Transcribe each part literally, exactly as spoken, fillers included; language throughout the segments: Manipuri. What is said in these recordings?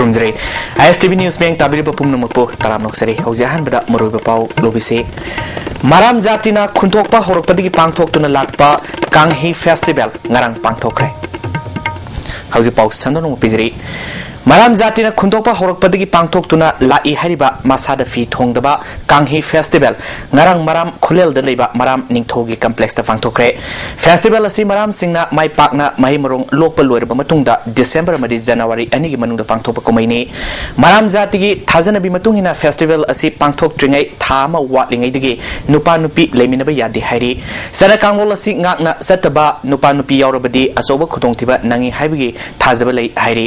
ꯊꯝꯖꯔꯤ꯫ ꯑꯥꯏ ꯑꯦꯁ ꯇꯤ ꯚꯤ ꯅ꯭ꯌꯨꯁ ꯃꯤꯌꯥꯝ ꯇꯥꯕꯤꯔꯤꯕ ꯄꯨꯝꯅꯃꯛꯄꯨ ꯇꯔꯥꯝꯅ ꯑꯣꯛꯆꯔꯤ꯫ ꯍꯧꯖꯤꯛ ꯑꯍꯥꯟꯕꯗ ꯃꯔꯨꯑꯣꯏꯕ ꯄꯥꯎ ꯂꯧꯕꯤꯁꯤ꯫ ꯃꯔꯥꯝ ꯖꯥꯇꯤꯅ ꯈꯨꯟꯊꯣꯛꯄ ꯍꯧꯔꯛꯄꯗꯒꯤ ꯄꯥꯡꯊꯣꯛꯇꯨꯅ ꯂꯥꯛꯄ ꯀꯥꯡꯍꯤ ꯐꯦꯁꯇꯤꯚꯦꯜ ꯉꯔꯥꯡ ꯄꯥꯡꯊꯣꯛꯈ꯭ꯔꯦ꯫ ꯍꯧꯖꯤꯛ ꯄꯥꯎ ꯁꯟꯗꯣꯛꯅ ꯄꯤꯖꯔꯤ꯫ ꯃꯔꯥꯝ ꯖꯥꯇꯤꯅ ꯈꯨꯟꯊꯣꯛꯄ ꯍꯧꯔꯛꯄꯗꯒꯤ ꯄꯥꯡꯊꯣꯛꯇꯨꯅ ꯂꯥꯛꯏ ꯍꯥꯏꯔꯤꯕ ꯃꯁꯥꯗ ꯐꯤ ꯊꯣꯡꯗꯕ ꯀꯥꯡꯍꯤ ꯐꯦꯁꯇꯤꯚꯦꯜ ꯉꯔꯥꯡ ꯃꯔꯥꯝ ꯈꯨꯂꯦꯜꯗ ꯂꯩꯕ ꯃꯔꯥꯝ ꯅꯤꯡꯊꯧꯒꯤ ꯀꯝꯄ꯭ꯂꯦꯛꯁꯇ ꯄꯥꯡꯊꯣꯛꯈ꯭ꯔꯦ꯫ ꯐꯦꯁꯇꯤꯚꯦꯜ ꯑꯁꯤ ꯃꯔꯥꯝꯁꯤꯡꯅ ꯃꯥꯏ ꯄꯥꯛꯅ ꯃꯍꯩ ꯃꯔꯣꯡ ꯂꯣꯛꯄ ꯂꯣꯏꯔꯕ ꯃꯇꯨꯡꯗ ꯗꯤꯁꯦꯝꯕꯔ ꯑꯃꯗꯤ ꯖꯅꯋꯥꯔꯤ ꯑꯅꯤꯒꯤ ꯃꯅꯨꯡꯗ ꯄꯥꯡꯊꯣꯛꯄ ꯀꯨꯝꯍꯩꯅꯤ꯫ ꯃꯔꯥꯝ ꯖꯥꯇꯤꯒꯤ ꯊꯥꯖꯅꯕꯤ ꯃꯇꯨꯡ ꯏꯟꯅ ꯐꯦꯁꯇꯤꯚꯦꯜ ꯑꯁꯤ ꯄꯥꯡꯊꯣꯛꯇ꯭ꯔꯤꯉꯩ ꯊꯥ ꯑꯃ ꯋꯥꯠꯂꯤꯉꯩꯗꯒꯤ ꯅꯨꯄꯥ ꯅꯨꯄꯤ ꯂꯩꯃꯤꯟꯅꯕ ꯌꯥꯗꯦ ꯍꯥꯏꯔꯤ꯫ ꯆꯠꯅ ꯀꯥꯡꯂꯣꯟ ꯑꯁꯤ ꯉꯥꯛꯅ ꯆꯠꯇꯕ ꯅꯨꯄꯥ ꯅꯨꯄꯤ ꯌꯥꯎꯔꯕꯗꯤ ꯑꯆꯧꯕ ꯈꯨꯗꯣꯡꯊꯤꯕ ꯅꯪꯉꯤ ꯍꯥꯏꯕꯒꯤ ꯊꯥꯖꯕ ꯂꯩ ꯍꯥꯏꯔꯤ꯫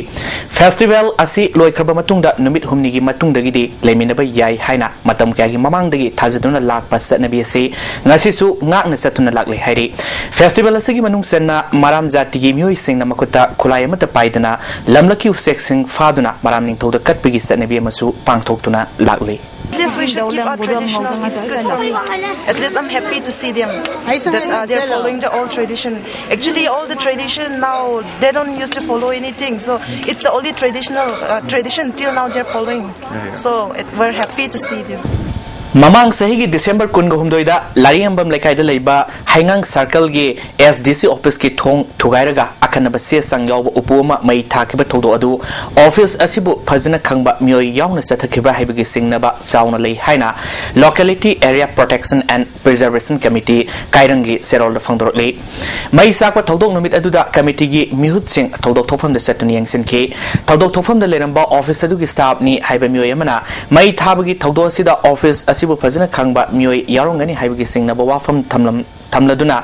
ꯐꯦꯁꯇꯤꯚꯦꯜ ꯑꯁꯤ ꯂꯣꯏꯈ꯭ꯔꯕ ꯃꯇꯨꯡꯗ ꯅꯨꯃꯤꯠ ꯍꯨꯝꯅꯤꯒꯤ ꯃꯇꯨꯡꯗꯒꯤꯗꯤ ꯂꯩꯃꯤꯟꯅꯕ ꯌꯥꯏ ꯍꯥꯏꯅ ꯃꯇꯝ ꯀꯌꯥꯒꯤ ꯃꯃꯥꯡꯗꯒꯤ ꯊꯥꯖꯗꯨꯅ ꯂꯥꯛꯄ ꯆꯠꯅꯕꯤ ꯑꯁꯤ ꯉꯁꯤꯁꯨ ꯉꯥꯛꯅ ꯆꯠꯇꯨꯅ ꯂꯥꯛꯂꯤ ꯍꯥꯏꯔꯤ꯫ ꯐꯦꯁꯇꯤꯚꯦꯜ ꯑꯁꯤꯒꯤ ꯃꯅꯨꯡ ꯆꯟꯅ ꯃꯔꯥꯝ ꯖꯥꯇꯤꯒꯤ ꯃꯤꯑꯣꯏꯁꯤꯡꯅ ꯃꯈꯨꯠꯇ ꯈꯨꯠꯂꯥꯏ ꯑꯃꯠꯇ ꯄꯥꯏꯗꯅ ꯂꯝꯂꯛꯀꯤ ꯎꯆꯦꯛꯁꯤꯡ ꯐꯥꯗꯨꯅ ꯃꯔꯥꯝ ꯅꯤꯡꯊꯧꯗ ꯀꯠꯄꯒꯤ ꯆꯠꯅꯕꯤ ꯑꯃꯁꯨ ꯄꯥꯡꯊꯣꯛꯇꯨꯅ ꯂꯥꯛꯂꯤ꯫ At least we should keep our traditional. It's good for me. At least I'm happy to see them that uh, they're following the old tradition. Actually, all the tradition now they don't used to follow anything. So it's the only traditional uh, tradition till now they're following. So it, we're happy to see this. ꯃꯃꯥꯡ ꯆꯍꯤꯒꯤ ꯗꯤꯁꯦꯝꯕꯔ ꯀꯨꯟꯒ ꯍꯨꯝꯗꯣꯏꯗ ꯂꯥꯔꯤꯌꯥꯝꯕꯝ ꯂꯩꯀꯥꯏꯗ ꯂꯩꯕ ꯍꯩꯉꯥꯡ ꯁꯥꯔꯀꯜꯒꯤ ꯑꯦꯁ ꯗꯤ ꯁꯤ ꯑꯣꯐꯤꯁꯀꯤ ꯊꯣꯡ ꯊꯨꯒꯥꯏꯔꯒ ꯑꯀꯟꯅꯕ ꯆꯦ ꯆꯥꯡ ꯌꯥꯎꯕ ꯎꯄꯨ ꯑꯃ ꯃꯩ ꯊꯥꯈꯤꯕ ꯊꯧꯗꯣꯛ ꯑꯗꯨ ꯑꯣꯐꯤꯁ ꯑꯁꯤꯕꯨ ꯐꯖꯅ ꯈꯪꯕ ꯃꯤꯑꯣꯏ ꯌꯥꯎꯅ ꯆꯠꯊꯈꯤꯕ꯭ꯔꯥ ꯍꯥꯏꯕꯒꯤ ꯆꯤꯡꯅꯕ ꯆꯥꯎꯅ ꯂꯩ ꯍꯥꯏꯅ Locality Area Protection and Preservation Committee ꯀꯥꯏꯔꯪꯒꯤ ꯆꯦꯔꯣꯜꯗ ꯐꯣꯡꯗꯣꯔꯛꯂꯤ꯫ ꯃꯩ ꯆꯥꯛꯄ ꯊꯧꯗꯣꯛ ꯅꯨꯃꯤꯠ ꯑꯗꯨꯗ ꯀꯃꯤꯇꯤꯒꯤ ꯃꯤꯍꯨꯠꯁꯤꯡ ꯊꯧꯗꯣꯛ ꯊꯣꯛꯐꯝꯗ ꯆꯠꯇꯨꯅ ꯌꯦꯡꯁꯤꯟꯈꯤ꯫ ꯊꯧꯗꯣꯛ ꯊꯣꯛꯐꯝꯗ ꯂꯩꯔꯝꯕ ꯑꯣꯐꯤꯁ ꯑꯗꯨꯒꯤ ꯁ꯭ꯇꯥꯐꯅꯤ ꯍꯥꯏꯕ ꯃꯤꯑꯣꯏ ꯑꯃꯅ ꯃꯩ ꯊꯥꯕꯒꯤ ꯊꯧꯗꯣꯛ ꯑꯁꯤꯗ ꯑꯣꯐꯤꯁ ꯑꯁꯤꯕꯨ ꯐꯖꯅ ꯈꯪꯕ ꯃꯤꯑꯣꯏ ꯌꯥꯎꯔꯝꯒꯅꯤ ꯍꯥꯏꯕꯒꯤ ꯆꯤꯡꯅꯕ ꯋꯥꯐꯝ ꯊꯝꯂꯝ ꯊꯝꯂꯗꯨꯅ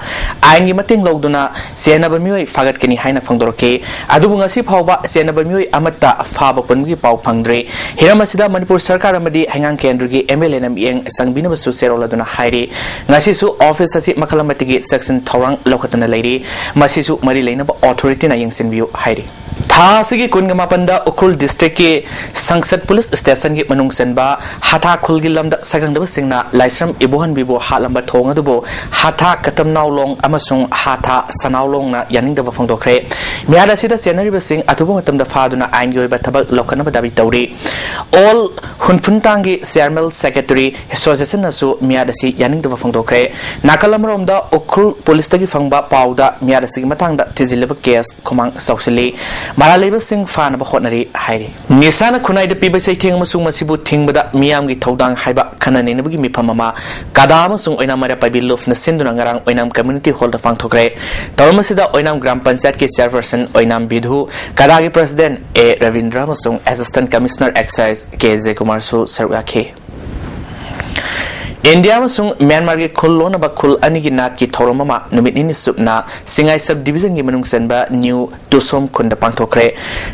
ꯑꯥꯏꯟꯒꯤ ꯃꯇꯦꯡ ꯂꯧꯗꯨꯅ ꯆꯦꯟꯅꯕ ꯃꯤꯑꯣꯏ ꯐꯥꯒꯠꯀꯅꯤ ꯍꯥꯏꯅ ꯐꯣꯡꯗꯣꯔꯛꯈꯤ꯫ ꯑꯗꯨꯕꯨ ꯉꯁꯤ ꯐꯥꯎꯕ ꯆꯦꯟꯅꯕ ꯃꯤꯑꯣꯏ ꯑꯃꯠꯇ ꯐꯥꯕ ꯄꯨꯟꯕꯒꯤ ꯄꯥꯎ ꯐꯪꯗ꯭ꯔꯤ꯫ ꯍꯤꯔꯝ ꯑꯁꯤꯗ ꯃꯅꯤꯄꯨꯔ ꯁꯔꯀꯥꯔ ꯑꯃꯗꯤ ꯍꯩꯉꯥꯡ ꯀꯦꯟꯗ꯭ꯔꯒꯤ ꯑꯦꯝ ꯑꯦꯜ ꯑꯦꯅ ꯃꯤꯠꯌꯦꯡ ꯆꯪꯕꯤꯅꯕꯁꯨ ꯆꯦꯔꯣꯜ ꯑꯗꯨꯅ ꯍꯥꯏꯔꯤ꯫ ꯉꯁꯤꯁꯨ ꯑꯣꯐꯤꯁ ꯑꯁꯤ ꯃꯈꯜ ꯑꯃꯠꯇꯒꯤ ꯆꯦꯛꯁꯤꯟ ꯊꯧꯔꯥꯡ ꯂꯧꯈꯠꯇꯨꯅ ꯂꯩꯔꯤ꯫ ꯃꯁꯤꯁꯨ ꯃꯔꯤ ꯂꯩꯅꯕ ꯑꯣꯊꯣꯔꯤꯇꯤꯅ ꯌꯦꯡꯁꯤꯟꯕꯤꯌꯨ ꯍꯥꯏꯔꯤ꯫ ꯊꯥ ꯑꯁꯤꯒꯤ ꯀꯨꯟꯒ ꯃꯥꯄꯟꯗ ꯎꯈ꯭ꯔꯨꯜ districtꯀꯤ ꯁꯪꯁꯠ police stationꯒꯤ ꯃꯅꯨꯡ ꯆꯟꯕ ꯍꯥꯊꯥ ꯈꯨꯜꯒꯤ ꯂꯝꯗ ꯁꯛꯈꯪꯗꯕꯁꯤꯡꯅ ꯂꯥꯏꯁ꯭ꯔꯝ ꯏꯕꯣꯍꯟꯕꯤꯕꯨ ꯍꯥꯠꯂꯝꯕ ꯊꯣꯡ ꯑꯗꯨꯕꯨ ꯍꯥꯊꯥ ꯀꯇꯝꯅꯥꯎꯂꯣꯡ ꯑꯃꯁꯨꯡ ꯍꯥꯊꯥ ꯁꯅꯥꯎꯂꯣꯡꯅ ꯌꯥꯅꯤꯡꯗꯕ ꯐꯣꯡꯗꯣꯛꯈ꯭ꯔꯦ꯫ ꯃꯤꯍꯥꯠ ꯑꯁꯤꯗ ꯆꯦꯟꯅꯔꯤꯕꯁꯤꯡ ꯑꯊꯨꯕ ꯃꯇꯝꯗ ꯐꯥꯗꯨꯅ ꯑꯥꯏꯟꯒꯤ ꯑꯣꯏꯕ ꯊꯕꯛ ꯂꯧꯈꯠꯅꯕ ꯗꯥꯕꯤ ꯇꯧꯔꯤ꯫ ꯑꯣꯜ ꯍꯨꯟꯐꯨꯟꯇꯥꯡꯒꯤ chairman secretary associationꯅꯁꯨ ꯃꯤꯍꯥꯠ ꯑꯁꯤ ꯌꯥꯅꯤꯡꯗꯕ ꯐꯣꯡꯗꯣꯛꯈ꯭ꯔꯦ꯫ ꯅꯥꯀꯜ ꯑꯃꯔꯣꯝꯗ ꯎꯈ꯭ꯔꯨꯜ policeꯇꯒꯤ ꯐꯪꯕ ꯄꯥꯎꯗ ꯃꯤꯍꯥꯠ ꯑꯁꯤꯒꯤ ꯃꯇꯥꯡꯗ ꯊꯤꯖꯤꯜꯂꯤꯕ case ꯈꯨꯃꯥꯡ ꯆꯥꯎꯁꯤꯜꯂꯤ꯫ ꯃꯔꯥꯜ ꯂꯩꯕꯁꯤꯡ ꯐꯥꯅꯕ ꯍꯣꯠꯅꯔꯤ ꯍꯥꯏꯔꯤ꯫ ꯅꯤꯁꯥꯅ ꯈꯨꯟꯅꯥꯏꯗ ꯄꯤꯕ ꯆꯩꯊꯦꯡ ꯑꯃꯁꯨꯡ ꯃꯁꯤꯕꯨ ꯊꯤꯡꯕꯗ ꯃꯤꯌꯥꯝꯒꯤ ꯊꯧꯗꯥꯡ ꯍꯥꯏꯕ ꯈꯟꯅ ꯅꯩꯅꯕꯒꯤ ꯃꯤꯐꯝ ꯑꯃ ꯀꯗꯥ ꯑꯃꯁꯨꯡ ꯑꯣꯏꯅꯥꯝ ꯃꯩꯔꯥ ꯄꯥꯏꯕꯤ ꯂꯨꯞꯅ ꯁꯤꯟꯗꯨꯅ ꯉꯔꯥꯡ ꯑꯣꯏꯅꯥꯝ community hallꯗ ꯄꯥꯡꯊꯣꯛꯈ꯭ꯔꯦ꯫ ꯊꯧꯔꯝ ꯑꯁꯤꯗ ꯑꯣꯏꯅꯥꯝ ꯒ꯭ꯔꯥꯝ ꯄꯟꯆꯥꯌꯠꯀꯤ chairperson ꯑꯣꯏꯅꯥꯝ ꯕꯤꯙꯨ, ꯀꯗꯥꯒꯤ president ꯑꯦ ꯔꯕꯤꯟꯗ꯭ꯔ ꯑꯃꯁꯨꯡ assistant commissioner excise ꯀꯦ ꯖꯦꯀꯨꯃꯥꯔꯁꯨ ꯁꯔꯨꯛ ꯌꯥꯈꯤ꯫ ꯏꯟꯗꯤꯌꯥ ꯑꯃꯁꯨꯡ ꯃ꯭ꯌꯥꯟꯃꯥꯔꯒꯤ ꯈꯨꯜ ꯂꯣꯟꯅꯕ ꯈꯨꯜ ꯑꯅꯤꯒꯤ ꯅꯥꯠꯀꯤ ꯊꯧꯔꯝ ꯑꯃ ꯅꯨꯃꯤꯠ ꯅꯤꯅꯤ ꯆꯨꯞꯅ ꯁꯤꯡꯉꯥꯏ sub divisionꯒꯤ ꯃꯅꯨꯡ ꯆꯟꯕ ꯅ꯭ꯌꯨ ꯇꯨꯁꯣꯝ ꯈꯨꯟꯗ ꯄꯥꯡꯊꯣꯛꯈ꯭ꯔꯦ꯫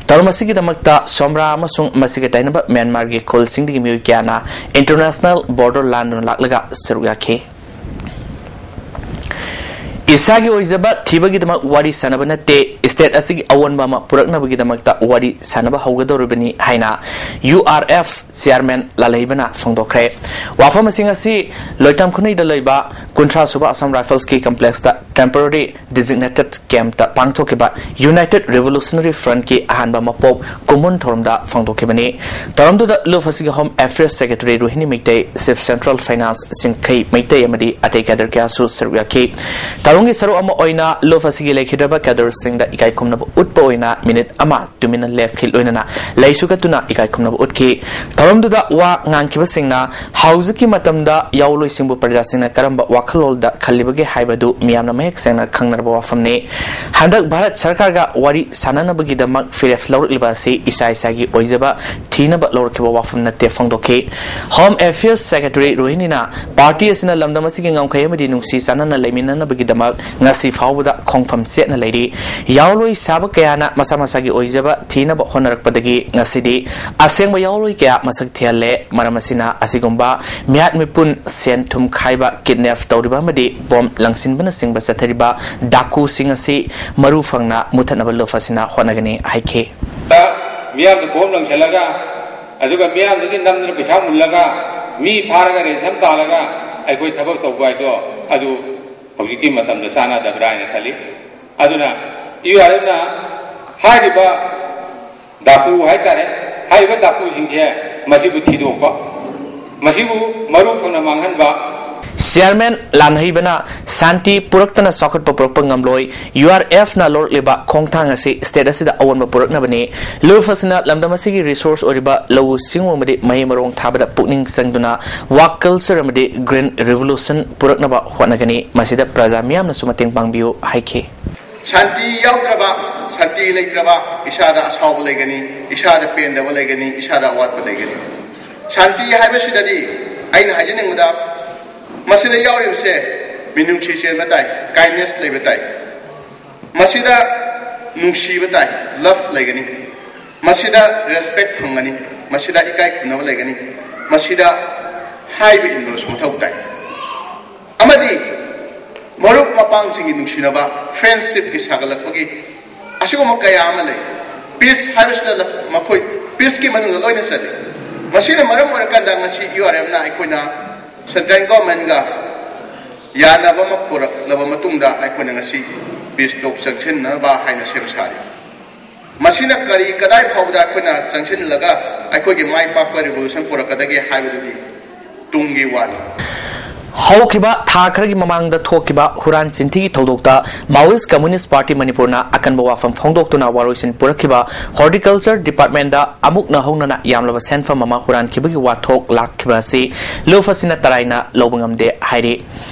ꯊꯧꯔꯝ ꯑꯁꯤꯒꯤꯗꯃꯛꯇ ꯁꯣꯝꯔꯥ ꯑꯃꯁꯨꯡ ꯃꯁꯤꯒ ꯇꯥꯏꯅꯕ ꯃ꯭ꯌꯥꯟꯃꯥꯔꯒꯤ ꯈꯨꯜꯁꯤꯡꯗꯒꯤ ꯃꯤꯑꯣꯏ ꯀꯌꯥꯅ international border ꯂꯥꯟꯗꯨꯅ ꯂꯥꯛꯂꯒ ꯁꯔꯨꯛ ꯌꯥꯈꯤ꯫ ꯏꯁꯥꯒꯤ ꯑꯣꯏꯖꯕ ꯊꯤꯕꯒꯤꯗꯃꯛ ꯋꯥꯔꯤ ꯁꯥꯟꯅꯕ ꯅꯠꯇꯦ, state ꯑꯁꯤꯒꯤ ꯑꯑꯣꯟꯕ ꯑꯃ ꯄꯨꯔꯛꯅꯕꯒꯤꯗꯃꯛꯇ ꯋꯥꯔꯤ ꯁꯥꯟꯅꯕ ꯍꯧꯒꯗꯧꯔꯤꯕꯅꯤ ꯍꯥꯏꯅ ꯌꯨ ꯑꯥꯔ ꯑꯦꯐ chairman ꯂꯥꯂꯩꯕꯅ ꯐꯣꯡꯗꯣꯛꯈ꯭ꯔꯦ꯫ ꯋꯥꯐꯝꯁꯤꯡ ꯑꯁꯤ ꯂꯣꯏꯇꯝ ꯈꯨꯅꯩꯗ ꯂꯩꯕ ꯀꯨꯟꯊ꯭ꯔꯥ ꯁꯨꯕ Assam Riflesꯀꯤ complexꯇ temporary designated campꯇ ꯄꯥꯡꯊꯣꯛꯈꯤꯕ United Revolutionary Frontꯀꯤ ꯑꯍꯥꯟꯕ ꯃꯄꯣꯛ ꯀꯨꯝꯑꯣꯟ ꯊꯧꯔꯝꯗ ꯐꯣꯡꯗꯣꯛꯈꯤꯕꯅꯤ꯫ ꯊꯧꯔꯝꯗꯨꯗ ꯂꯨꯞ ꯑꯁꯤꯒꯤ Home Affairs Secretary ꯔꯣꯍꯤꯅꯤ Meitei, Chief Central Finance ꯆꯤꯡꯈꯩ Meitei ꯑꯃꯗꯤ ꯑꯇꯩ cadre ꯀꯌꯥꯁꯨ ꯁꯔꯨꯛ ꯌꯥꯈꯤ꯫ ꯊꯧꯔꯝꯒꯤ ꯁꯔꯨꯛ ꯑꯃ ꯑꯣꯏꯅ ꯂꯨꯞ ꯑꯁꯤꯒꯤ ꯂꯩꯈꯤꯗ꯭ꯔꯕ cadreꯁꯤꯡꯗ ꯏꯀꯥꯏ ꯈꯨꯝꯅꯕ ꯎꯠꯄ ꯑꯣꯏꯅ minute ꯑꯃ ꯇꯨꯃꯤꯟꯅ ꯂꯦꯞꯈꯤ, ꯂꯣꯏꯅꯅ ꯂꯩꯁꯨ ꯀꯠꯇꯨꯅ ꯏꯀꯥꯏ ꯈꯨꯝꯅꯕ ꯎꯠꯈꯤ꯫ ꯊꯧꯔꯝꯗꯨꯗ ꯋꯥ ꯉꯥꯡꯈꯤꯕꯁꯤꯡꯅ ꯍꯧꯖꯤꯛꯀꯤ ꯃꯇꯝꯗ ꯌꯥꯑꯣꯟꯂꯣꯏꯁꯤꯡꯕꯨ ꯄ꯭ꯔꯖꯥꯁꯤꯡꯅ ꯀꯔꯝꯕ ꯋꯥꯈꯜꯂꯣꯟꯗ ꯈꯜꯂꯤꯕꯒꯦ ꯍꯥꯏꯕꯗꯨ ꯃꯤꯌꯥꯝꯅ ꯃꯌꯦꯛ ꯁꯦꯡꯅ ꯈꯪꯅꯔꯕ ꯋꯥꯐꯝꯅꯤ꯫ ꯍꯟꯗꯛ ꯚꯥꯔꯠ ꯁꯔꯀꯥꯔꯒ ꯋꯥꯔꯤ ꯁꯥꯟꯅꯅꯕꯒꯤꯗꯃꯛ ꯐꯤꯔꯦꯞ ꯂꯧꯔꯛꯂꯤꯕ ꯑꯁꯤ ꯏꯁꯥ ꯏꯁꯥꯒꯤ ꯑꯣꯏꯖꯕ ꯊꯤꯅꯕ ꯂꯧꯔꯛꯈꯤꯕ ꯋꯥꯐꯝ ꯅꯠꯇꯦ ꯐꯣꯡꯗꯣꯛꯈꯤ꯫ Home Affairs Secretary ꯔꯣꯍꯤꯅꯤꯅ party ꯑꯁꯤꯅ ꯂꯝꯗꯝ ꯑꯁꯤꯒꯤ ꯉꯝꯈꯩ ꯑꯃꯗꯤ ꯅꯨꯡꯁꯤ ꯆꯥꯟꯅꯅ ꯂꯩꯃꯤꯟꯅꯅꯕꯒꯤꯗꯃꯛ ꯉꯁꯤ ꯐꯥꯎꯕꯗ ꯈꯣꯡꯐꯝ ꯆꯦꯠꯅ ꯂꯩꯔꯤ꯫ ꯌꯥꯑꯣꯂꯣꯏ ꯁꯥꯕ ꯀꯌꯥꯅ ꯃꯁꯥ ꯃꯁꯥꯒꯤ ꯑꯣꯏꯖꯕ ꯊꯤꯅꯕ ꯍꯣꯠꯅꯔꯛꯄꯗꯒꯤ ꯉꯁꯤꯗꯤ ꯑꯁꯦꯡꯕ ꯌꯥꯑꯣꯂꯣꯏ ꯀꯌꯥ ꯃꯁꯛ ꯊꯤꯍꯜꯂꯦ꯫ ꯃꯔꯝ ꯑꯁꯤꯅ ꯑꯁꯤꯒꯨꯝꯕ ꯃꯤꯍꯥꯠ ꯃꯤꯄꯨꯟ, ꯁꯦꯟ ꯊꯨꯝ ꯈꯥꯏꯕ, ꯀꯤꯗꯅꯦꯞ ꯇꯧꯔꯤꯕ ꯑꯃꯗꯤ ꯕꯣꯝ ꯂꯪꯁꯤꯟꯕꯅꯆꯤꯡꯕ ꯆꯠꯊꯔꯤꯕ ꯗꯥꯀꯨꯁꯤꯡ ꯑꯁꯤ ꯃꯔꯨ ꯐꯪꯅ ꯃꯨꯊꯠꯅꯕ ꯂꯨꯞ ꯑꯁꯤꯅ ꯍꯣꯠꯅꯒꯅꯤ ꯍꯥꯏꯈꯤ꯫ ꯃꯤꯌꯥꯝꯗ ꯕꯣꯝ ꯂꯪꯁꯤꯜꯂꯒ, ꯑꯗꯨꯒ ꯃꯤꯌꯥꯝꯗꯒꯤ ꯅꯝꯗꯅ ꯄꯩꯁꯥ ꯃꯨꯜꯂꯒ, ꯃꯤ ꯐꯥꯔꯒ ꯔꯦꯟꯁꯝ ꯇꯥꯜꯂꯒ ꯑꯩꯈꯣꯏ ꯊꯕꯛ ꯇꯧꯕ ꯍꯥꯏꯗꯣ, ꯑꯗꯨ ꯍꯧꯖꯤꯛꯀꯤ ꯃꯇꯝꯗ ꯆꯥꯟꯅꯗꯕ꯭ꯔꯥ ꯍꯥꯏꯅ ꯈꯜꯂꯤ꯫ ꯑꯗꯨꯅ ꯌꯨ ꯑꯥꯔ ꯑꯦꯐꯅ ꯍꯥꯏꯔꯤꯕ ꯗꯥꯀꯨ ꯍꯥꯏꯇꯥꯔꯦ, ꯍꯥꯏꯔꯤꯕ ꯗꯥꯀꯨꯁꯤꯡꯁꯦ ꯃꯁꯤꯕꯨ ꯊꯤꯗꯣꯛꯄ, ꯃꯁꯤꯕꯨ ꯃꯔꯨ ꯐꯪꯅ ꯃꯥꯡꯍꯟꯕ꯫ ꯆꯤꯌꯥꯔꯃꯦꯟ ꯂꯥꯟꯍꯩꯕꯅ ꯁꯥꯟꯇꯤ ꯄꯨꯔꯛꯇꯅ ꯆꯥꯎꯈꯠꯄ ꯄꯨꯔꯛꯄ ꯉꯝꯂꯣꯏ꯫ ꯌꯨ ꯑꯥꯔ ꯑꯦꯐꯅ ꯂꯧꯔꯛꯂꯤꯕ ꯈꯣꯡꯊꯥꯡ ꯑꯁꯤ ꯁ꯭ꯇꯦꯠ ꯑꯁꯤꯗ ꯑꯑꯣꯟꯕ ꯄꯨꯔꯛꯅꯕꯅꯤ꯫ ꯂꯨꯞ ꯑꯁꯤꯅ ꯂꯝꯗꯝ ꯑꯁꯤꯒꯤ ꯔꯤꯁꯣꯔꯁ ꯑꯣꯏꯔꯤꯕ ꯂꯧꯎ ꯁꯤꯡꯎ ꯑꯃꯗꯤ ꯃꯍꯩ ꯃꯔꯣꯡ ꯊꯥꯕꯗ ꯄꯨꯛꯅꯤꯡ ꯆꯪꯗꯨꯅ ꯋꯥꯛ ꯀꯜꯆꯔ ꯑꯃꯗꯤ ꯒ꯭ꯔꯤꯟ ꯔꯤꯚꯣꯂꯨꯁꯟ ꯄꯨꯔꯛꯅꯕ ꯍꯣꯠꯅꯒꯅꯤ꯫ ꯃꯁꯤꯗ ꯄ꯭ꯔꯖꯥ ꯃꯤꯌꯥꯝꯅꯁꯨ ꯃꯇꯦꯡ ꯄꯥꯡꯕꯤꯌꯨ ꯍꯥꯏꯈꯤ꯫ ꯁꯥꯟꯇꯤ ꯌꯥꯎꯗ꯭ꯔꯕ, ꯁꯥꯟꯇꯤ ꯂꯩꯇ꯭ꯔꯕ, ꯏꯁꯥꯗ ꯑꯁꯥꯎꯕ ꯂꯩꯒꯅꯤ, ꯏꯁꯥꯗ ꯄꯦꯟꯗꯕ ꯂꯩꯒꯅꯤ, ꯏꯁꯥꯗ ꯑꯋꯥꯠꯄ ꯂꯩꯒꯅꯤ꯫ ꯁꯥꯟꯇꯤ ꯍꯥꯏꯕꯁꯤꯗꯗꯤ ꯑꯩꯅ ꯍꯥꯏꯖꯅꯤꯡꯕꯗ, ꯃꯁꯤꯗ ꯌꯥꯎꯔꯤꯕꯁꯦ ꯃꯤꯅꯨꯡꯁꯤ ꯆꯦꯟꯕ ꯇꯥꯏ, ꯀꯥꯏꯟꯅꯦꯁ ꯂꯩꯕ ꯇꯥꯏ, ꯃꯁꯤꯗ ꯅꯨꯡꯁꯤꯕ ꯇꯥꯏ, ꯂꯚ ꯂꯩꯒꯅꯤ, ꯃꯁꯤꯗ ꯔꯦꯁꯄꯦꯛ ꯐꯪꯒꯅꯤ, ꯃꯁꯤꯗ ꯏꯀꯥꯏ ꯈꯨꯝꯅꯕ ꯂꯩꯒꯅꯤ, ꯃꯁꯤꯗ ꯍꯥꯏꯕ ꯏꯟꯕꯁꯨ ꯃꯊꯧ ꯇꯥꯏ꯫ ꯑꯃꯗꯤ ꯃꯔꯨꯞ ꯃꯄꯥꯡꯁꯤꯡꯒꯤ ꯅꯨꯡꯁꯤꯅꯕ, ꯐ꯭ꯔꯦꯟꯁꯤꯞꯀꯤ ꯁꯥꯒꯠꯂꯛꯄꯒꯤ ꯑꯁꯤꯒꯨꯝꯕ ꯀꯌꯥ ꯑꯃ ꯂꯩ꯫ ꯄꯤꯁ ꯍꯥꯏꯕꯁꯤꯗ ꯂ-, ꯃꯈꯣꯏ ꯄꯤꯁꯀꯤ ꯃꯅꯨꯡꯗ ꯂꯣꯏꯅ ꯆꯜꯂꯤ꯫ ꯃꯁꯤꯅ ꯃꯔꯝ ꯑꯣꯏꯔꯀꯥꯟꯗ ꯉꯁꯤ ꯌꯨ ꯑꯥꯔ ꯑꯦꯝꯅ ꯑꯩꯈꯣꯏꯅ ꯁꯦꯟꯇ꯭ꯔꯦꯜ ꯒꯣꯔꯃꯦꯟꯒ ꯌꯥꯅꯕ ꯑꯃ ꯄꯨꯔꯛꯂꯕ ꯃꯇꯨꯡꯗ ꯑꯩꯈꯣꯏꯅ ꯉꯁꯤ ꯄꯤꯁ ꯇꯣꯛ ꯆꯪꯁꯤꯟꯅꯕ ꯍꯥꯏꯅ ꯁꯦꯝ ꯁꯥꯔꯤ꯫ ꯃꯁꯤꯅ ꯀꯔꯤ, ꯀꯗꯥꯏ ꯐꯥꯎꯕꯗ ꯑꯩꯈꯣꯏꯅ ꯆꯪꯁꯤꯜꯂꯒ ꯑꯩꯈꯣꯏꯒꯤ ꯃꯥꯏ ꯄꯥꯛꯄ ꯔꯤꯚꯣꯂꯨꯁꯟ ꯄꯨꯔꯛꯀꯗꯒꯦ ꯍꯥꯏꯕꯗꯨꯗꯤ ꯇꯨꯡꯒꯤ ꯋꯥꯅꯤ꯫ ꯍꯧꯈꯤꯕ ꯊꯥ ꯈꯔꯒꯤ ꯃꯃꯥꯡꯗ ꯊꯣꯛꯈꯤꯕ ꯍꯨꯔꯥꯟ ꯆꯤꯟꯊꯤꯒꯤ ꯊꯧꯗꯣꯛꯇ ꯃꯥꯋꯣꯏꯁ ꯀꯝꯃꯨꯅꯤꯁ ꯄꯥꯔꯇꯤ ꯃꯅꯤꯄꯨꯔꯅ ꯑꯀꯟꯕ ꯋꯥꯐꯝ ꯐꯣꯡꯗꯣꯛꯇꯨꯅ ꯋꯥꯔꯣꯏꯁꯤꯟ ꯄꯨꯔꯛꯈꯤꯕ ꯍꯣꯔꯇꯤꯀꯜꯆꯔ ꯗꯤꯄꯥꯔꯠꯃꯦꯟꯗ ꯑꯃꯨꯛꯅ ꯍꯧꯅꯅ ꯌꯥꯝꯂꯕ ꯁꯦꯟꯐꯝ ꯑꯃ ꯍꯨꯔꯥꯟꯈꯤꯕꯒꯤ ꯋꯥꯊꯣꯛ ꯂꯥꯛꯈꯤꯕ ꯑꯁꯤ ꯂꯨꯞ ꯑꯁꯤꯅ ꯇꯔꯥꯏꯅ ꯂꯧꯕ ꯉꯝꯗꯦ ꯍꯥꯏꯔꯤ꯫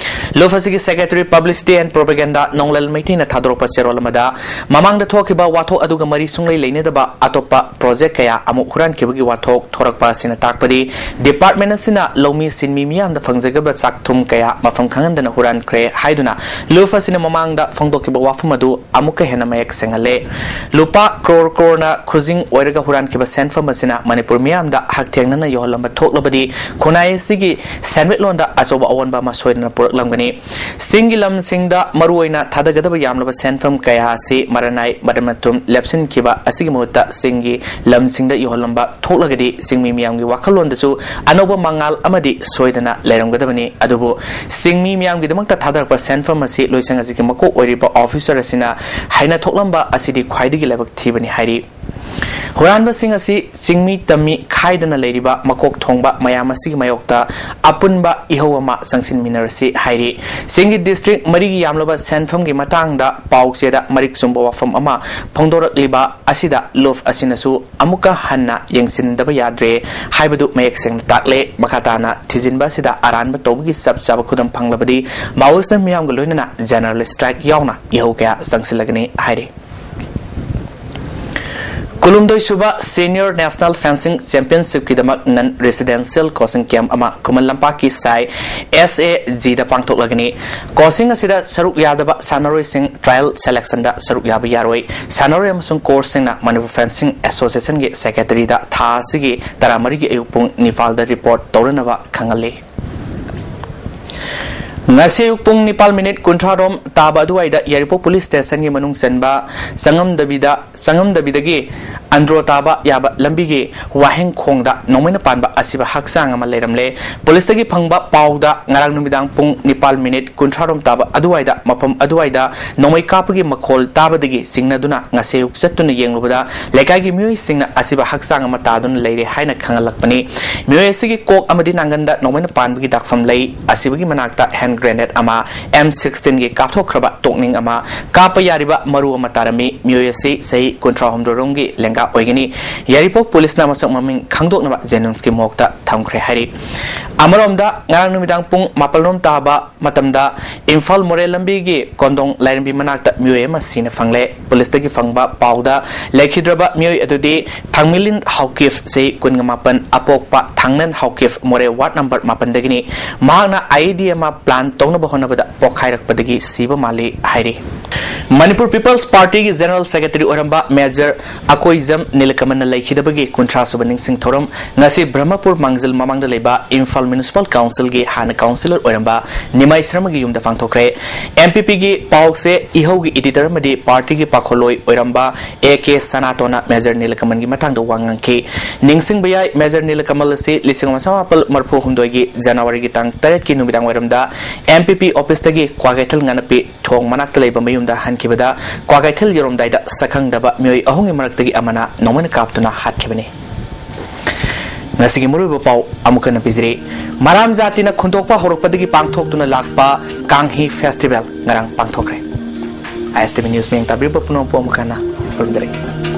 ꯂꯨꯞ ꯑꯁꯤꯒꯤ Secretary Publicity and Propaganda ꯅꯣꯡꯂꯜ ꯃꯩꯇꯩꯅ ꯊꯥꯗꯣꯔꯛꯄ ꯆꯦꯔꯣꯜ ꯑꯃꯗ, ꯃꯃꯥꯡꯗ ꯊꯣꯛꯈꯤꯕ ꯋꯥꯊꯣꯛ ꯑꯗꯨꯒ ꯃꯔꯤ ꯁꯨꯡꯂꯩ ꯂꯩꯅꯗꯕ ꯑꯇꯣꯞꯄ ꯄ꯭ꯔꯣꯖꯦꯛ ꯀꯌꯥ ꯑꯃꯨꯛ ꯍꯨꯔꯥꯟꯈꯤꯕꯒꯤ ꯋꯥꯊꯣꯛ ꯊꯣꯔꯛꯄ ꯑꯁꯤꯅ ꯇꯥꯛꯄꯗꯤ ꯗꯤꯄꯥꯔꯠꯃꯦꯟ ꯑꯁꯤꯅ ꯂꯧꯃꯤ ꯁꯤꯟꯃꯤ ꯃꯤꯌꯥꯝꯗ ꯐꯪꯖꯒꯗꯕ ꯆꯥꯛꯊꯣꯛ ꯀꯌꯥ ꯃꯐꯝ ꯈꯪꯍꯟꯗꯅ ꯍꯨꯔꯥꯟꯈ꯭ꯔꯦ ꯍꯥꯏꯗꯨꯅ ꯂꯨꯐ ꯑꯁꯤꯅ ꯃꯃꯥꯡꯗ ꯐꯣꯡꯗꯣꯛꯈꯤꯕ ꯋꯥꯐꯝ ꯑꯗꯨ ꯑꯃꯨꯛꯀ ꯍꯦꯟꯅ ꯃꯌꯦꯛ ꯁꯦꯡꯍꯜꯂꯦ꯫ ꯂꯨꯄꯥ ꯀ꯭ꯔꯣꯔ ꯀ꯭ꯔꯣꯔꯅ ꯈꯨꯖꯤꯡ ꯑꯣꯏꯔꯒ ꯍꯨꯔꯥꯟꯈꯤꯕ ꯁꯦꯟꯐꯝ ꯑꯁꯤꯅ ꯃꯅꯤꯄꯨꯔ ꯃꯤꯌꯥꯝꯗ ꯍꯛꯊꯦꯡꯅꯅ ꯌꯧꯍꯜꯂꯝꯕ ꯊꯣꯛꯂꯕꯗꯤ ꯈꯨꯟꯅꯥꯏ ꯑꯁꯤꯒꯤ ꯁꯦꯟꯃꯤꯠꯂꯣꯟꯗ ꯑꯆꯧꯕ ꯑꯑꯣꯟꯕ ꯑꯃ ꯁꯣꯏꯗꯅ ꯄꯨꯔꯛꯂꯝꯒꯅꯤ꯫ ꯆꯤꯡꯒꯤ ꯂꯝꯁꯤꯡꯗ ꯃꯔꯨꯑꯣꯏꯅ ꯊꯥꯗꯒꯗꯕ ꯌꯥꯝꯂꯕ ꯁꯦꯟꯐꯝ ꯀꯌꯥ ꯑꯁꯤ ꯃꯔꯅꯥꯏ ꯃꯔꯟ ꯃꯊꯨꯝ ꯂꯦꯞꯁꯤꯟꯈꯤꯕ ꯑꯁꯤꯒꯤ ꯃꯍꯨꯠꯇ ꯆꯤꯡꯒꯤ ꯂꯝꯁꯤꯡꯗ ꯌꯧꯍꯜꯂꯝꯕ ꯊꯣꯛꯂꯒꯗꯤ ꯆꯤꯡꯃꯤ ꯃꯤꯌꯥꯝꯒꯤ ꯋꯥꯈꯜꯂꯣꯟꯗꯁꯨ ꯑꯅꯧꯕ ꯃꯉꯥꯜ ꯑꯃꯗꯤ ꯁꯣꯏꯗꯅ ꯂꯩꯔꯝꯒꯗꯕꯅꯤ꯫ ꯑꯗꯨꯕꯨ ꯆꯤꯡꯃꯤ ꯃꯤꯌꯥꯝꯒꯤꯗꯃꯛꯇ ꯊꯥꯗꯔꯛꯄ ꯁꯦꯟꯐꯝ ꯑꯁꯤ ꯂꯣꯏꯁꯪ ꯑꯁꯤꯒꯤ ꯃꯀꯣꯛ ꯑꯣꯏꯔꯤꯕ ꯑꯣꯐꯤꯁꯔ ꯑꯁꯤꯅ ꯍꯥꯏꯅ ꯊꯣꯛꯂꯝꯕ ꯑꯁꯤꯗꯤ ꯈ꯭ꯋꯥꯏꯗꯒꯤ ꯂꯥꯏꯕꯛ ꯊꯤꯕꯅꯤ ꯍꯥꯏꯔꯤ꯫ ꯍꯨꯔꯥꯟꯕꯁꯤꯡ ꯑꯁꯤ ꯆꯤꯡꯃꯤ ꯇꯝꯃꯤ ꯈꯥꯏꯗꯅ ꯂꯩꯔꯤꯕ ꯃꯀꯣꯛ ꯊꯣꯡꯕ ꯃꯌꯥꯝ ꯑꯁꯤꯒꯤ ꯃꯥꯌꯣꯛꯇ ꯑꯄꯨꯟꯕ ꯏꯍꯧ ꯑꯃ ꯆꯪꯁꯤꯟꯃꯤꯟꯅꯔꯁꯤ ꯍꯥꯏꯔꯤ꯫ ꯆꯤꯡꯒꯤ ꯗꯤꯁꯇ꯭ꯔꯤꯛ ꯃꯔꯤꯒꯤ ꯌꯥꯝꯂꯕ ꯁꯦꯟꯐꯝꯒꯤ ꯃꯇꯥꯡꯗ ꯄꯥꯎꯆꯦꯗ ꯃꯔꯤꯛ ꯆꯨꯝꯕ ꯋꯥꯐꯝ ꯑꯃ ꯐꯣꯡꯗꯣꯔꯛꯂꯤꯕ ꯑꯁꯤꯗ ꯂꯨꯐ ꯑꯁꯤꯅꯁꯨ ꯑꯃꯨꯛꯀ ꯍꯟꯅ ꯌꯦꯡꯁꯤꯟꯗꯕ ꯌꯥꯗ꯭ꯔꯦ ꯍꯥꯏꯕꯗꯨ ꯃꯌꯦꯛ ꯁꯦꯡꯅ ꯇꯥꯛꯂꯦ꯫ ꯃꯈꯥ ꯇꯥꯅ ꯊꯤꯖꯤꯟꯕ ꯑꯁꯤꯗ ꯑꯔꯥꯟꯕ ꯇꯧꯕꯒꯤ ꯆꯞ ꯆꯥꯕ ꯈꯨꯗꯝ ꯐꯪꯂꯕꯗꯤ ꯃꯥꯑꯣꯏꯁꯅ ꯃꯤꯌꯥꯝꯒ ꯂꯣꯏꯅꯅ ꯖꯦꯅꯔꯦꯜ ꯁ꯭ꯇ꯭ꯔꯥꯏꯛ ꯌꯥꯎꯅ ꯏꯍꯧ ꯀꯌꯥ ꯆꯪꯁꯤꯜꯂꯒꯅꯤ ꯍꯥꯏꯔꯤ꯫ ꯀꯨꯟꯍꯨꯝꯗꯣꯏ ꯁꯨꯕ ꯁꯦꯅꯤꯌꯔ ꯅꯦꯁꯅꯦꯜ ꯐꯦꯟꯁꯤꯡ ꯆꯦꯝꯄꯤꯌꯟꯁꯤꯞꯀꯤꯗꯃꯛ ꯅꯟ ꯔꯦꯁꯤꯗꯦꯟꯁꯤꯌꯦꯜ ꯀꯣꯆꯤꯡ ꯀꯦꯝꯞ ꯑꯃ ꯈꯨꯃꯟ ꯂꯝꯄꯥꯛꯀꯤ ꯁꯥꯏ ꯑꯦꯁ ꯑꯦ ꯖꯤꯗ ꯄꯥꯡꯊꯣꯛꯂꯒꯅꯤ꯫ ꯀꯣꯆꯤꯡ ꯑꯁꯤꯗ ꯁꯔꯨꯛ ꯌꯥꯗꯕ ꯁꯥꯟꯅꯔꯣꯏꯁꯤꯡ ꯇ꯭ꯔꯥꯌꯦꯜ ꯁꯦꯂꯦꯛꯁꯟꯗ ꯁꯔꯨꯛ ꯌꯥꯕ ꯌꯥꯔꯣꯏ꯫ ꯁꯥꯟꯅꯔꯣꯏ ꯑꯃꯁꯨꯡ ꯀꯣꯆꯁꯤꯡꯅ ꯃꯅꯤꯄꯨꯔ ꯐꯦꯟꯁꯤꯡ ꯑꯦꯁꯣꯁꯤꯌꯦꯁꯟꯒꯤ ꯁꯦꯀ꯭ꯔꯦꯇꯔꯤꯗ ꯊꯥ ꯑꯁꯤꯒꯤ ꯇꯔꯥꯃꯔꯤꯒꯤ ꯑꯌꯨꯛ ꯄꯨꯡ ꯅꯤꯄꯥꯜꯗ ꯔꯤꯄꯣꯔꯠ ꯇꯧꯔꯅꯕ ꯈꯪꯍꯜꯂꯤ꯫ ꯉꯁꯤ ꯑꯌꯨꯛ ꯄꯨꯡ ꯅꯤꯄꯥꯜ ꯃꯤꯅꯤꯠ ꯀꯨꯟꯊ꯭ꯔꯥ ꯔꯣꯝ ꯇꯥꯕ ꯑꯗꯨꯋꯥꯏꯗ ꯌꯥꯏꯔꯤꯄꯣꯛ ꯄꯨꯂꯤꯁ ꯁ꯭ꯇꯦꯁꯟꯒꯤ ꯃꯅꯨꯡ ꯆꯟꯕ ꯆꯪꯉꯝꯗꯕꯤꯗ, ꯆꯪꯉꯝꯗꯕꯤꯗꯒꯤ ꯑꯟꯗ꯭ꯔꯣ ꯇꯥꯕ ꯌꯥꯕ ꯂꯝꯕꯤꯒꯤ ꯋꯥꯍꯦꯡ ꯈꯣꯡꯗ ꯅꯣꯡꯃꯩꯅ ꯄꯥꯟꯕ ꯑꯁꯤꯕ ꯍꯛꯆꯥꯡ ꯑꯃ ꯂꯩꯔꯝꯂꯦ꯫ ꯄꯨꯂꯤꯁꯇꯒꯤ ꯐꯪꯕ ꯄꯥꯎꯗ ꯉꯔꯥꯡ ꯅꯨꯃꯤꯗꯥꯡ ꯄꯨꯡ ꯅꯤꯄꯥꯜ ꯃꯤꯅꯤꯠ ꯀꯨꯟꯊ꯭ꯔꯥ ꯔꯣꯝ ꯇꯥꯕ ꯑꯗꯨꯋꯥꯏꯗ ꯃꯐꯝ ꯑꯗꯨꯋꯥꯏꯗ ꯅꯣꯡꯃꯩ ꯀꯥꯞꯄꯒꯤ ꯃꯈꯣꯜ ꯇꯥꯕꯗꯒꯤ ꯆꯤꯡꯅꯗꯨꯅ ꯉꯁꯤ ꯑꯌꯨꯛ ꯆꯠꯇꯨꯅ ꯌꯦꯡꯂꯨꯕꯗ ꯂꯩꯀꯥꯏꯒꯤ ꯃꯤꯑꯣꯏꯁꯤꯡꯅ ꯑꯁꯤꯕ ꯍꯛꯆꯥꯡ ꯑꯃ ꯇꯥꯗꯨꯅ ꯂꯩꯔꯦ ꯍꯥꯏꯅ ꯈꯪꯍꯜꯂꯛꯄꯅꯤ꯫ ꯃꯤꯑꯣꯏ ꯑꯁꯤꯒꯤ ꯀꯣꯛ ꯑꯃꯗꯤ ꯅꯥꯡꯒꯟꯗ ꯅꯣꯡꯃꯩꯅ ꯄꯥꯟꯕꯒꯤ ꯗꯥꯛꯐꯝ ꯂꯩ꯫ ꯑꯁꯤꯕꯒꯤ ꯃꯅꯥꯛꯇ ꯍꯦꯟ ꯒ꯭ꯔꯦꯅꯦꯗ ꯑꯃ, ꯑꯦꯝ ꯁꯤꯛꯁꯇꯤꯟꯒꯤ ꯀꯥꯞꯊꯣꯛꯈ꯭ꯔꯕ ꯇꯣꯛꯅꯤꯡ ꯑꯃ, ꯀꯥꯞꯄ ꯌꯥꯔꯤꯕ ꯃꯔꯨ ꯑꯃ ꯇꯥꯔꯝꯃꯤ꯫ ꯃꯤꯑꯣꯏ ꯑꯁꯤ ꯆꯍꯤ ꯀꯨꯟꯊ꯭ꯔꯥꯍꯨꯝꯗꯣꯏ ꯔꯣꯝꯒꯤ ꯂꯦꯡꯒꯥ ꯑꯣꯏꯒꯅꯤ꯫ ꯌꯥꯏꯔꯤꯄꯣꯛ ꯄꯨꯂꯤꯁꯅ ꯃꯁꯛ ꯃꯃꯤꯡ ꯈꯪꯗꯣꯛꯅꯕ ꯖꯦꯅꯤꯝꯁꯀꯤ ꯃꯣꯔꯒꯇ ꯊꯝꯈ꯭ꯔꯦ ꯍꯥꯏꯔꯤ꯫ ꯑꯃꯔꯣꯝꯗ, ꯉꯔꯥꯡ ꯅꯨꯃꯤꯗꯥꯡ ꯄꯨꯡ ꯃꯥꯄꯜ ꯔꯣꯝ ꯇꯥꯕ ꯃꯇꯝꯗ ꯏꯝꯐꯥꯜ ꯃꯣꯔꯦ ꯂꯝꯕꯤꯒꯤ ꯀꯣꯟꯗꯣꯡ ꯂꯥꯏꯔꯦꯝꯕꯤ ꯃꯅꯥꯛꯇ ꯃꯤꯑꯣꯏ ꯑꯃ ꯁꯤꯅ ꯐꯪꯂꯦ꯫ ꯄꯨꯂꯤꯁꯇꯒꯤ ꯐꯪꯕ ꯄꯥꯎꯗ, ꯂꯩꯈꯤꯗ꯭ꯔꯕ ꯃꯤꯑꯣꯏ ꯑꯗꯨꯗꯤ ꯊꯥꯡꯃꯤꯂꯤꯟ ꯍꯥꯎꯀꯤꯞ, ꯆꯍꯤ ꯀꯨꯟꯒ ꯃꯥꯄꯟ, ꯑꯄꯣꯛꯄ ꯊꯥꯡꯅꯟ ꯍꯥꯎꯀꯤꯞ, ꯃꯣꯔꯦ ꯋꯥꯔꯗ ꯅꯝꯕꯔ ꯃꯥꯄꯟꯗꯒꯤꯅꯤ꯫ ꯃꯍꯥꯛꯅ ꯑꯥꯏ ꯏ ꯗꯤ ꯑꯃ ꯄ꯭ꯂꯥꯟ ꯇꯧꯅꯕ ꯍꯣꯠꯅꯕꯗ ꯄꯣꯈꯥꯏꯔꯛꯄꯗꯒꯤ ꯁꯤꯕ ꯃꯥꯜꯂꯤ ꯍꯥꯏꯔꯤ꯫ ꯃꯅꯤꯄꯨꯔ ꯄꯤꯄꯜꯁ ꯄꯥꯔꯇꯤꯒꯤ ꯖꯦꯅꯔꯦꯜ ꯁꯦꯀ꯭ꯔꯦꯇꯔꯤ ꯑꯣꯏꯔꯝꯕ ꯃꯦꯖꯔ ꯑꯀꯣꯏꯖꯝ ꯅꯤꯂꯀꯃꯜꯅ ꯂꯩꯈꯤꯗꯕꯒꯤ ꯀꯨꯟꯊ꯭ꯔꯥ ꯁꯨꯕ ꯅꯤꯡꯁꯤꯡ ꯊꯧꯔꯝ ꯉꯁꯤ ꯕ꯭ꯔꯍꯃꯄꯨꯔ ꯃꯥꯡꯖꯤꯜ ꯃꯃꯥꯡꯗ ꯂꯩꯕ ꯏꯝꯐꯥꯜ ꯃ꯭ꯌꯨꯅꯤꯁꯤꯄꯥꯜ ꯀꯥꯎꯟꯁꯤꯜꯒꯤ ꯍꯥꯟꯅ ꯀꯥꯎꯟꯁꯤꯂꯔ ꯑꯣꯏꯔꯝꯕ ꯅꯤꯃꯥꯏ ꯁꯔꯃꯒꯤ ꯌꯨꯝꯗ ꯄꯥꯡꯊꯣꯛꯈ꯭ꯔꯦ꯫ ꯑꯦꯝ ꯄꯤ ꯄꯤꯒꯤ ꯄꯥꯎꯁꯦ ꯏꯍꯧꯒꯤ ꯏꯗꯤꯇꯔ ꯑꯃꯗꯤ ꯄꯥꯔꯇꯤꯒꯤ ꯄꯥꯈꯣꯜꯂꯣꯏ ꯑꯣꯏꯔꯝꯕ ꯑꯦ ꯀꯦ ꯁꯅꯥꯇꯣꯟꯅ ꯃꯦꯖꯔ ꯅꯤꯂꯀꯃꯜꯒꯤ ꯃꯇꯥꯡꯗ ꯋꯥ ꯉꯥꯡꯈꯤ꯫ ꯅꯤꯡꯁꯤꯡꯕ ꯌꯥꯏ, ꯃꯦꯖꯔ ꯅꯤꯂꯀꯃꯜ ꯑꯁꯤ ꯂꯤꯁꯤꯡ ꯑꯃ ꯆꯃꯥꯄꯜ ꯃꯔꯤꯐꯨ ꯍꯨꯝꯗꯣꯏꯒꯤ ꯖꯅꯋꯥꯔꯤꯒꯤ ꯇꯥꯡ ꯇꯔꯦꯠꯀꯤ ꯅꯨꯃꯤꯗꯥꯡ ꯋꯥꯏꯔꯝꯗ ꯑꯦꯝ ꯄꯤ ꯄꯤ ꯑꯣꯐꯤꯁꯇꯒꯤ ꯀ꯭ꯋꯥꯀꯩꯊꯦꯜ ꯉꯥꯅꯞꯄꯤ ꯊꯣꯡ ꯃꯅꯥꯛꯇ ꯂꯩꯕ ꯃꯌꯨꯝꯗ ꯍꯟꯈꯤꯕꯗ, ꯀ꯭ꯋꯥꯀꯩꯊꯦꯜ ꯌꯧꯔꯝꯗꯥꯏꯗ ꯁꯛꯈꯪꯗꯕ ꯃꯤꯑꯣꯏ ꯑꯍꯨꯝꯒꯤ ꯃꯔꯛꯇꯒꯤ ꯑꯃꯅ ꯅꯣꯡꯃꯩꯅ ꯀꯥꯞꯇꯨꯅ ꯍꯥꯠꯈꯤꯕꯅꯤ꯫ ꯉꯁꯤꯒꯤ ꯃꯔꯨꯑꯣꯏꯕ ꯄꯥꯎ ꯑꯃꯨꯛ ꯍꯟꯅ ꯄꯤꯖꯔꯤ꯫ ꯃꯔꯥꯝ ꯖꯥꯇꯤꯅ ꯈꯨꯟꯗꯣꯛꯄ ꯍꯧꯔꯛꯄꯗꯒꯤ ꯄꯥꯡꯊꯣꯛꯇꯨꯅ ꯂꯥꯛꯄ ꯀꯥꯡꯍꯤ ꯐꯦꯁꯇꯤꯚꯦꯜ ꯉꯔꯥꯡ ꯄꯥꯡꯊꯣꯛꯈ꯭ꯔꯦ꯫ ꯑꯥꯏ ꯑꯦꯁ ꯇꯤ ꯚꯤ ꯅ꯭ꯌꯨꯁ ꯃꯤꯌꯦꯡ ꯇꯥꯕꯤꯔꯤꯕ ꯄꯨꯝꯅꯃꯛꯄꯨ ꯑꯃꯨꯛ ꯍꯟꯅ ꯈꯨꯔꯨꯝꯖꯔꯤ꯫